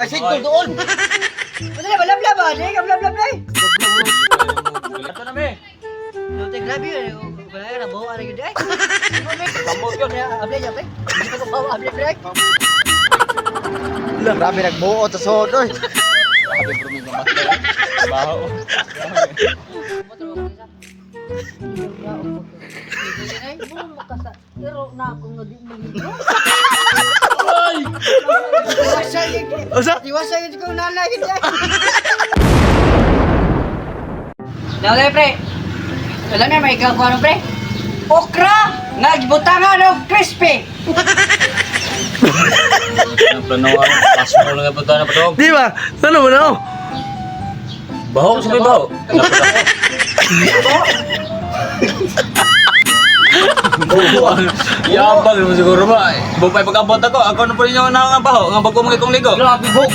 Kasi doon. Ano na, bla ba? Di ka bla bla bla. Ito na, me. Luti grabe yun. Wala ka na bawa na yun ay. Kamot yun. Able ya pre. Hindi ko bawa able pre. Grabe nagbuot sa suod oy. Grabe bro, may mamatay. Baho. Pero na ako nga di maligo. Ay! Iwasa yun. Usa? Iwasa yun ko nanay yun ay. Dawag pre. Wala na may ikaw ano pre. Okra! Nagbutangan og crispy. Ang plano nga, pasok ko lang ang punta na patog. Di ba? Ano mo na oh? Baho, sa may baho. Yabang mo siguro ba? Bupay pag-abot ako, ako na po rin yung nga baho, nga bago mga ikong ligo. Grabe buk.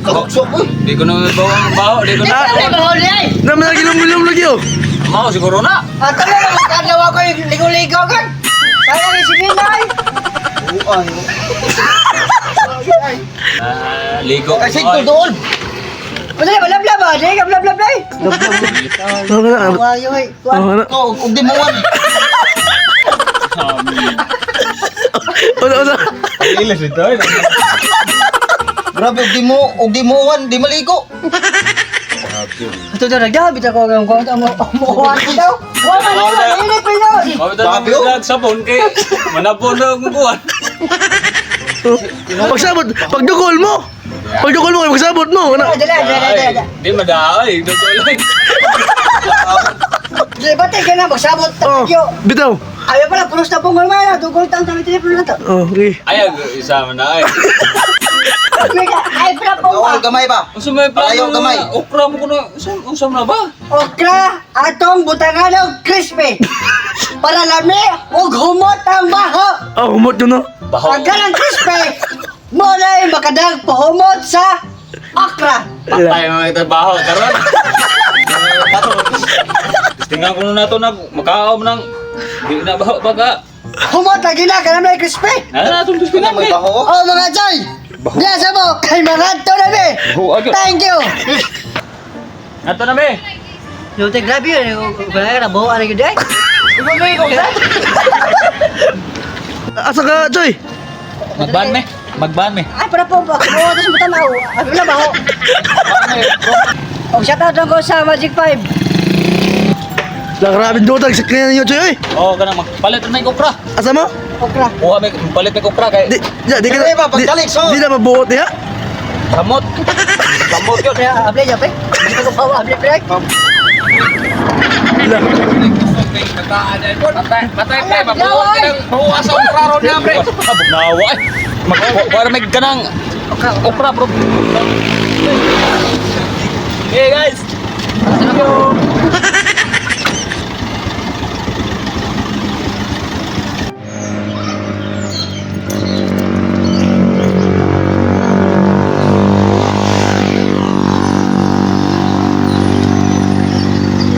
Kabuksok oy. Di ko na baho ang baho, di ko na. Ay, baho niya ay. Naman lagi lumulum lagi oh. Mao siguro na. Ato na lang magkadlaw ako yung ligo-ligo kan. Sayang yung si Minay. Buang. Ah, ligo. Kasi doon. Wala na, bla bla ba? Di ka bla bla bla. Oh, kana. Wayo ay. Oh, kana. Ko og di mo wan. Usa usa. Ilas ito. eh. Grabe og di mo wan, di maligo. Ito daw nagdabi ako ang kung mo mo daw. Wa man na init pa yun. Mabita na ang sabon kay manabon na ang kuwan. Pagsabot, pagdugol mo. Pagdugol mo, pagsabot mo. Kana. Dala dala dala. Di madaay, dugol. Dala ba tayo na magsabot Oh, tayo. bitaw. Ayaw pala pulos na pungol man, dugol tang tang telepono na to. Oh, okay. Ay, isa man na ay. Ay pala po. Bawal gamay ba? Unsa may plano? Palayo gamay. Okra mo kuno. Unsa man na ba? Okra atong butangan og crispy. Para lami ug humot ang baho. Oh, humot yun no. Baho. Ang kanang crispy, mo na yung makadag pahumot sa okra. Patay mga ito baho karon. Tingnan ko na to na makaom nang di na baho baga. Humot lagi na kanang may crispy. Na na itong Ano na may baho? Oh mga joy, diya sa mo kay mangadto na mi. Baho agad. Thank you. Ato na be. Luti grabe yun. Wala ka na bawa na yun ay. Asa ka, Choy? Magban me. Magban me. Ay para po ba? Oh, tapos mo tanaw. Ay wala baho. Og shout out lang ko sa Magic 5. La grabe dotag sa kanya ninyo, Choy. Oy. Oh, kanang magpalit na may okra. Asa mo? Okra. Kuha may palit may okra kay Di, di, di ka Di ba, pagdalik, so. Di na mabuot niya. kamot. Kamot yun. Kaya able ja pre. Hindi ko bawa able pre. La. Patay, patay pre, mabuo ka ng mabuo sa okra ron na pre. Bugnawa ay. Magkuha may kanang okra, okra bro. Hey guys. Thank you.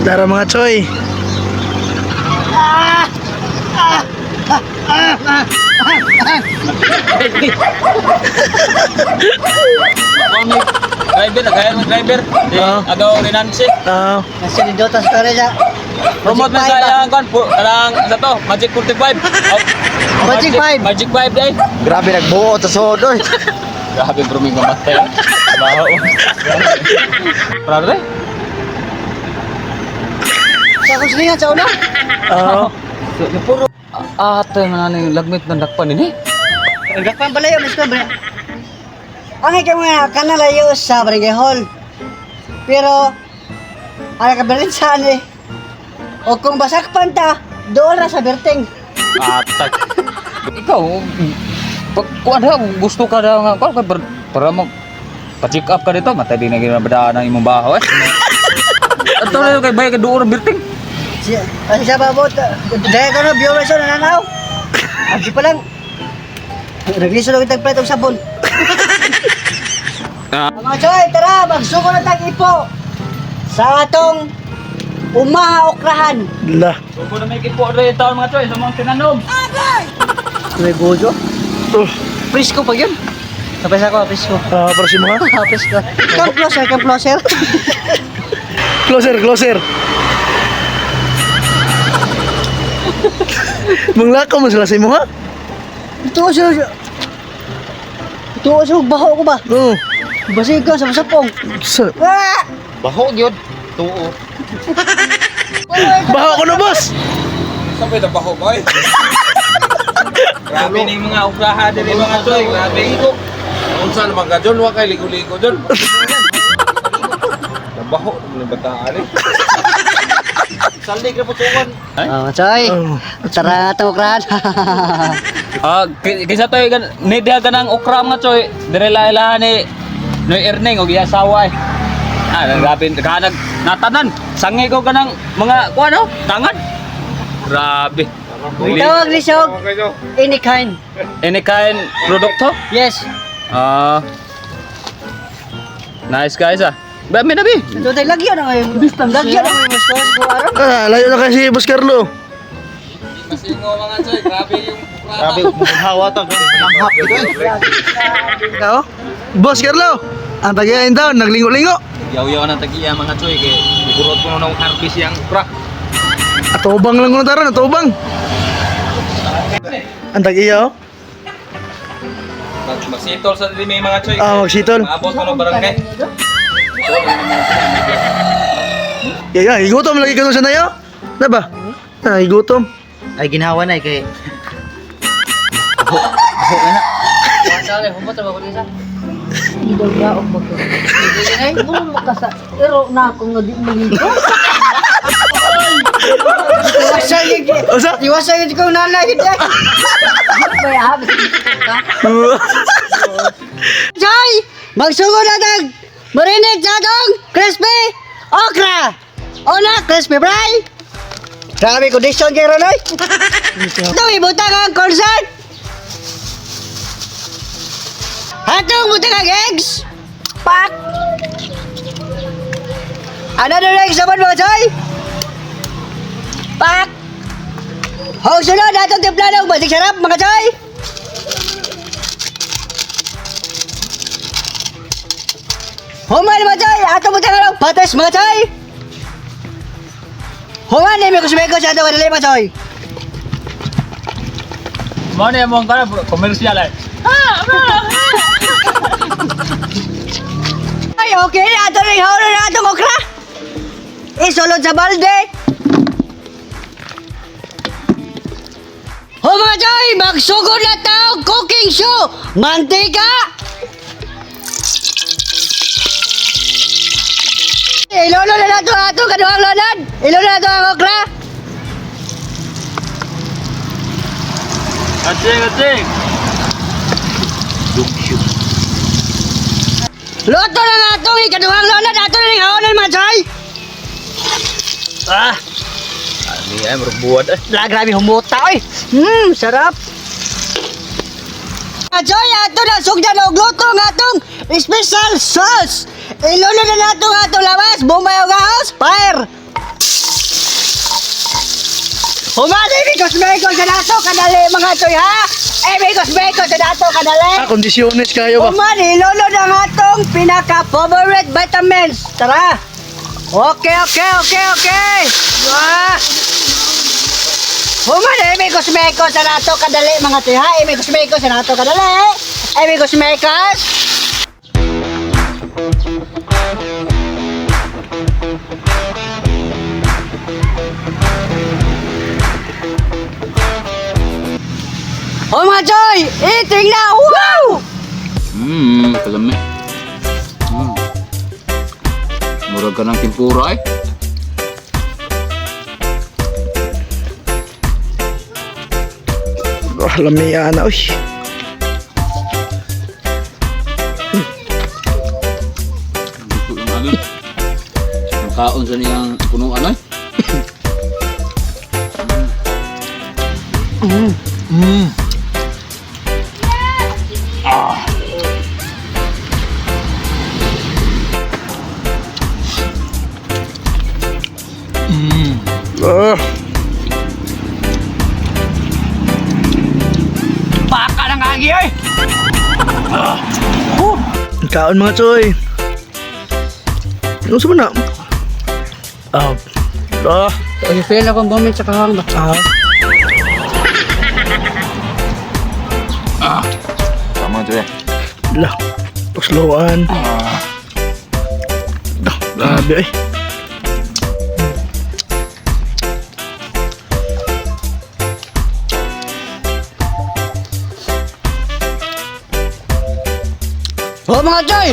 Tara mga Choy. Ako ni driver, nagaya ng driver. Di, agaw ni Nancy. Ah, Kasi ni Dota sa niya. Promote na sa iyang kan, kanang sa to, Magic 45. Oh, Magic 5. Magic 5 day. Grabe nagbuot sa suod oy. Grabe bro, may mamatay. Baho. Prare? Sa akong silingan sa una. ah. Puro ate man yung lagmit ng dakpan ini. Dakpan pala yun, mas ba? Ang ikaw nga kanalayo sa barangay hall. Pero ay kabelinsan eh. O kung basakpan ta, doon ra sa berting. Atak. Ikaw, pag kuan ha, gusto ka daw nga, kuan ka para mo pa-check up ka dito, matay di na ginabadaan ang imong baho eh. Ato na yung kay bay ka duor birting. Siya, ang siya ba mo, dahil ko na viewers na nananaw. Abi pa lang. Nagliso na kitang palit og sabon. Ah. Mga choy, tara, magsuko na tag ipo sa atong umaokrahan. La. Suko na may kipo rin taon mga choy sa mga tinanom. May gojo. Oh. Presko pa yun. Kapis ako, kapis ko. Ah, para si mga. Kapis ko. Come closer, come closer. Closer, closer. Manglakaw man sila sa imo ha? Ito siya. Ito siya, baho ko ba? Oo. Basig ka sa sapong. Sa Ah! Baho gyud. Tuo. Baho ko na, boss. Sabay na baho boy. Grabe ning mga ukraha diri mga choy, grabe. Unsa naman ka dyan? Wa kay ligo-ligo dyan. Nabaho naman ang bataan eh. Salig ra po tuwan. Oh, Choy. Oh. Tara to kran. Ah, kinsa toy gan ni diha ganang okra mga choy, dire la ni Noy Erning og iya asawa eh. Ah, grabe kanag natanan. Sangi ko ganang mga kuan no, tangan. Grabe. Tawag ni Siog. Any kind. Any kind produkto? Yes. Ah. Nice guys ah. Ba mi na bi. Ito tayo lagyan na ngayon. Lagyan na ngayon. Mas ko aron. Ah, layo na kasi Boss Carlo. Masingo mga choy, grabe yung okra. Grabe, hawa ta grabe langhap gid eh. Ikaw? Boss Carlo, ang tagayain daw, naglingo-lingo. Yaw-yaw na tagiya mga choy kay igurot ko nung harvest yang okra. Atobang lang ko na taron, atobang. Ang tagiya, oh. Magsitol sa dili may mga choy. Ah, magsitol. Maabot ko ng barangay. Yeah, yeah, higutom lagi ka sa nayo. Na ba? Ah, higutom. Ay ginhawa na eh, kay. Idaw yaog ba ko? Ay, mo makasa. Pero na ako nga di maligo. Iwasan yun. Usa? Iwasan yun ko nanay. Joy! Magsugod na tag! Marinate sa atong crispy okra! Una, crispy fry! Grabe kondisyon kay Ronoy! Itong ibutang ang concert! Hatong butang ang eggs! Pak! Another eggs naman mga Joy! Pak! Hog sunod atong timpla ng basig sarap mga Joy! Human mga Joy! Atong butang ang pates mga Joy! Human ni Mikos-Mikos sa atong kadali mga Joy! Mo ni among kana komersyal eh. Ay, okay na. Ato rin hawlo na atong okra. Isulod sa balde. Ho mga Joy, magsugod na tao cooking show. Mantika. Ilolo na nato ang atong kaduhang lonad. Ilolo na nato ang okra. Atsing, atsing. Luto na nga atong ikaduhang lonad. Ato rin hawlo mga Joy. Ah, Ani ay murag buwad eh. La, grabe humuta oy. Sarap. Ajoy, ato na sugdan og luto nga atong special sauce. Ilulo na nato nga atong lawas, bumbay og ahos, fire. Humali mikos mekos sa nato kadali mga toy ha. Eh mikos mekos sa nato kadali. Ah, kondisyones kayo ba? Humali ilolo na nga atong pinaka favorite vitamins. Tara. Okay. Ah. Human, eh, may kosmeko sa nato kadali mga tiha. Eh, may kosmeko sa nato kadali. Eh, may kosmekos. Oh mga Joy, eating na! Wow! Kalami. Murag ka ng tempura eh. Ah, lami ana, uy. Gusto lang agad. Makaon sa niyang punuan ay. Ah, Baka ng agi ay. Kaon mga choy. Ano sa na? Ah. Ah. Oy, feel akong moment sa kahang ba. Ah. Tama Joy. La. Pasloan. Ah. Grabe eh. Oh mga choy!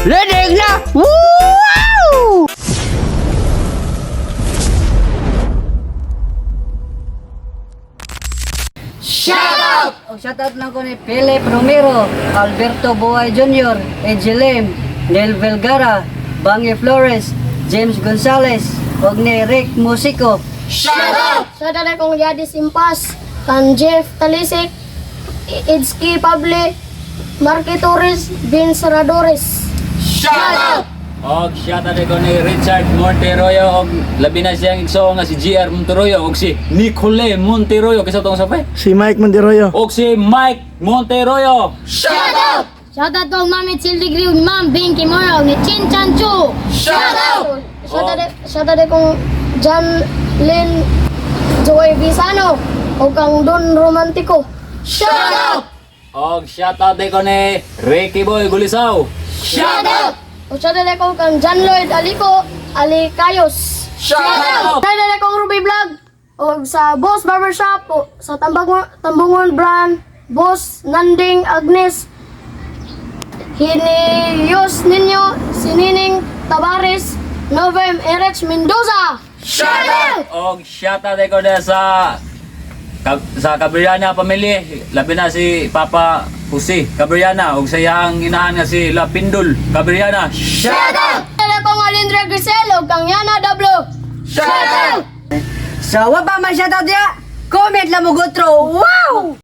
Leading na! Wow! Shout out! Oh, shout out lang ko ni Philip Romero, Alberto Buhay Jr., Ejelim, Neil Vergara, Bangi Flores, James Gonzalez, og ni Rick Musico. Shout out akong Yadis Impas, kan Jeff Talisik, Idski Pable, Marky Torres, Vince Radores. Shout out! Og shout out ko ni Richard Monteroyo og labi na siyang igsoon nga si GR Monteroyo og si Nicole Monteroyo kinsa tong sapay? Si Mike Monteroyo. Og si Mike Monteroyo. Shout out! Shout out kong Mami Childi Grill, Ma'am Binky Moro, ni Chin Chan Chu. Shout out! Shout out kong John Lynn Joy Visano o kang Don Romantico. Shout out! Og shout out ko ni Ricky Boy Gulisaw. Shout out! O shout out ko kang John Lloyd Aliko Alicayos. Shout out! Shout out kong Ruby Vlog o sa Boss Barbershop o sa Tambungon Brand, Boss Nanding Agnes, Hiniyos Ninyo, Sinining Tabares, Novem Erech Mendoza. Shout out! Og shout out ko na sa Cabriana family, labi na si Papa Jose Cabriana og sa iyang inahan nga si Lapindul Cabriana. Shout out! Shout out kong Alindra Grisel o kang Yana W. Shout out! So, wa pa man shout out diya? Comment lang mo gutro. Wow!